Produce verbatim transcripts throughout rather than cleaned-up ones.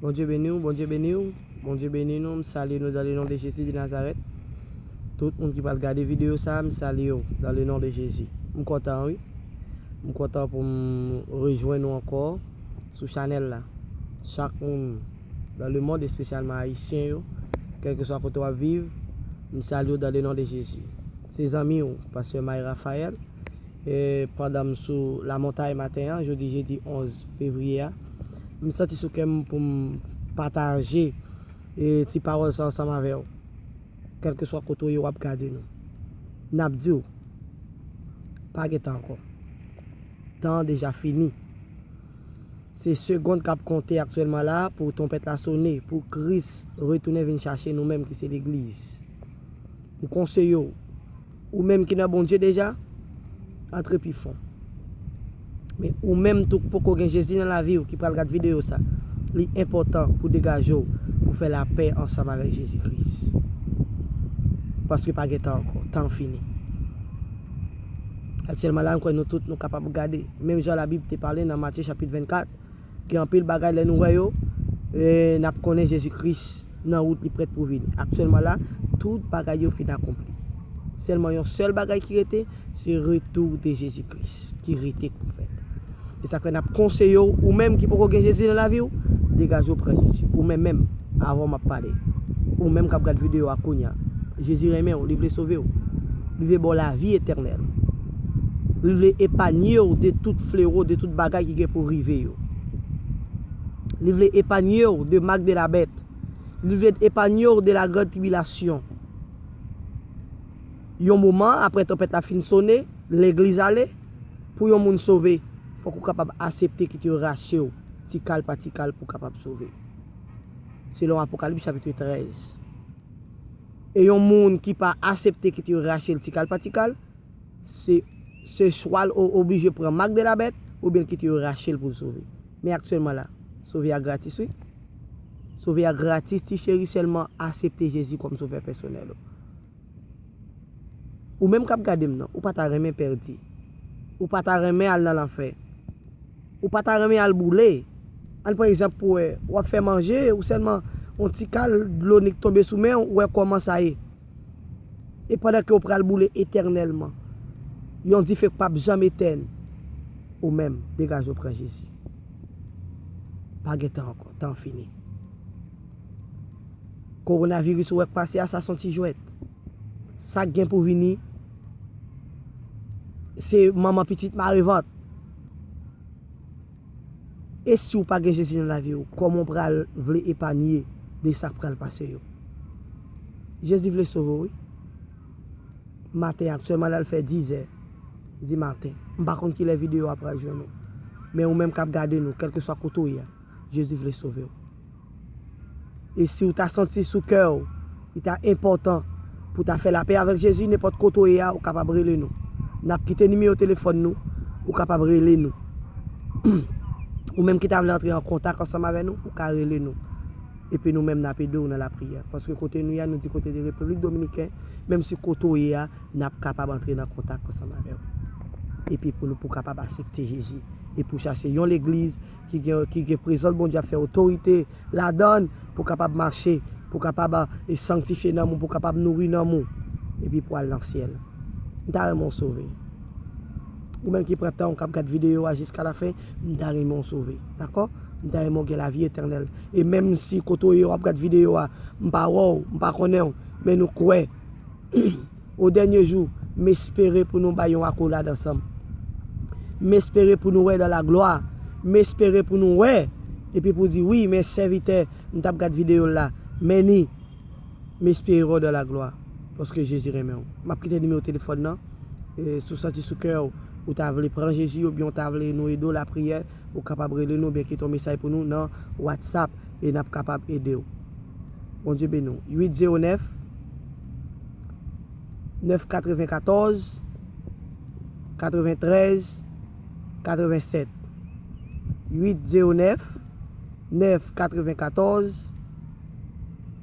Bondye beni w, Bondye beni w, Bondye beni nou. M salye nou dans le nom de Jésus de Nazareth. Tout moun ki pral gade videyo sa, m salye w dans le nom de Jésus. M kontan, wi. M kontan pou m rejwenn nou ankò sou chanèl la. Chak moun dans le monde, espesyalman Ayisyen yo, kèlkeswa kote w ap viv, m salye w dans le nom de Jésus. Se zanmi w, Pastè May Raphaël. E pandan m sou Lamontay maten an, jodi jedi onz fevriye a, m santi sou kè m pou m pataje, e, ti pawòl sa ansanm avè w. Kèlkeswa kote w ye, w ap gade nou. N ap di w, pa gen tan ankò. Tan an deja fini. Se segonn k ap konte aktyèlman la pou twonpèt la sone, pou Kris retounen vin chache nou menm ki se legliz. M konseye w, ou menm ki nan Bondye deja, antre pi fon. Men ou menm tou k poko gen Jezi nan lavi w, ki pral gad videyo sa, li enpòtan pou degaje w, pou fè lapè ansanm avèk Jezi Kris. Paske pa gen tan ankò, tan fini. Aktyèlman la, m kwè nou tout nou kapab gade. Menm jan Labib te pale nan Matye chapit vennkat, gen anpil bagay lè nou wè yo, e, n ap konnen Jezi Kris nan wout li prèt pou vini. Aktyèlman la, tout bagay yo fin akonpli. Sèlman yon sèl bagay ki rete, se retou de Jezi Kris ki rete pou fèt. E sa fè n ap konseye w, ou menm ki poko gen Jezi nan lavi w, degaje w pran Jezi. Ou menm menm, avan m ap pale. Ou menm k ap gad videyo a kounye a. Jezi renmen w, li vle sove w. Li vle ba w lavi etènèl. Li vle epanye w de tout flewo, de tout bagay ki gen pou rive yo. Li vle epanye w de mak de la bèt. Li vle epanye w de la grande tribulation. Yon moman, apre twonpèt la fin sone, legliz ale, pou yon moun sove, fòk ou kapab aksepte kit yo rache w, ti kal pa ti kal pou w kapab sove. Selon Apokalips chapit trèz. E yon moun ki pa aksepte kit yo rache l ti kal pa ti kal, se, se swa l o-, oblije pran mak de la bèt, oubyen kit yo rache l pou l sove. Men aktyèlman la, sove a gratis, wi. Sove a gratis, ti cheri, sèlman aksepte Jezi kòm sovè pèsonèl ou. Ou menm k ap gade m nan, ou pa ta renmen pèdi. Ou pa ta renmen al nan lanfè. Ou pa ta renmen al boule. Ann pran egzanp pou wè, w ap fè manje, ou sèlman yon ti kal dlo nik tonbe sou men w, ou wè kòman sa ye. E pandan ke w pral boule etènèlman, yon dife k p ap janm etèn, ou menm, degaje w pran Jezi. Pa gen tan ankò, tan fini. Kowonaviris ou wè k pase a, sa se yon ti jwèt. Sa k gen pou vini, se manman pitit mare vant. E si w pa gen Jezi nan lavi w, kòman w pral vle epanye de sa k pral pase yo? Jezi vle sove w, wi. Maten, aktyèlman la, l fè dizè di maten. M pa konn kilè videyo a pral jwenn ou. Men ou menm k ap gade nou, kèlkeswa kote w ye a, Jezi vle sove w. E si w ta santi sou kè w, li ta enpòtan pou w ta fè lapè avèk Jezi, nenpòt kote w ye a, ou kapab rele nou. N ap kite nimewo telefòn nou, ou kapab rele nou. Ou menm ki ta vle antre an kontak ansanm avè nou, ou ka rele nou. Epi nou menm n ap ede w nan lapriyè. Paske kote nou ye a, nou di kote de Repiblik Dominiken, menm si kote w ye a, n ap kapab antre nan kontak ansanm avè w. Epi pou nou, pou w kapab aksepte Jezi. E pou w chache yon legliz ki gen, ki gen prezans Bondye ap fè otorite ladan l, pou w kapab mache, pou w kapab, e, sanktifye nanm ou, pou w kapab nouri nanm ou, epi pou w al nan syèl. M ta renmen w sove. Ou menm ki pran tan w k ap gad videyo a jiska lafen, m ta renmen w sove. Dakò? M ta renmen w gen lavi etènèl. E menm si kote w ye w ap gad videyo a, m pa wè w, m pa konnen w, men nou kwè. O dènye jou, m espere pou nou bay yon akolad ansanm. M espere pou nou wè dans la gloire. M espere pou nou wè, epi pou di, wi, men sèvitè, m t ap gad videyo l la. Men ni, m espere wè w dans la gloire. Paske Jezi renmen w. M ap kite nimewo telefòn nan. E, si w santi sou kè w, ou ta vle pran Jezi, oubyen w ta vle nou ede w lapriyè, ou kapab rele nou, oubyen kite yon mesaj pou nou nan WhatsApp, e n ap kapab ede w. Bondye beni w. Uit zewo nèf, nèf katrevenkatòz, katreventrèz, katrevensèt. Uit zewo nèf, nèf katrevenkatòz,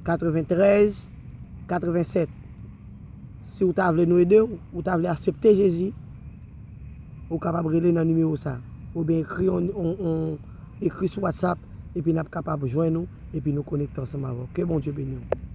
katreventrèz, katrevensèt. Si w ta vle nou ede w, ou ta vle aksepte Jezi, ou kapab rele nan nimewo sa. Oubyen ekri yon, yon, yon, ekri sou WhatsApp, epi n ap kapab jwenn ou, epi nou konekte ansanm avè w. Ke Bondye beni w.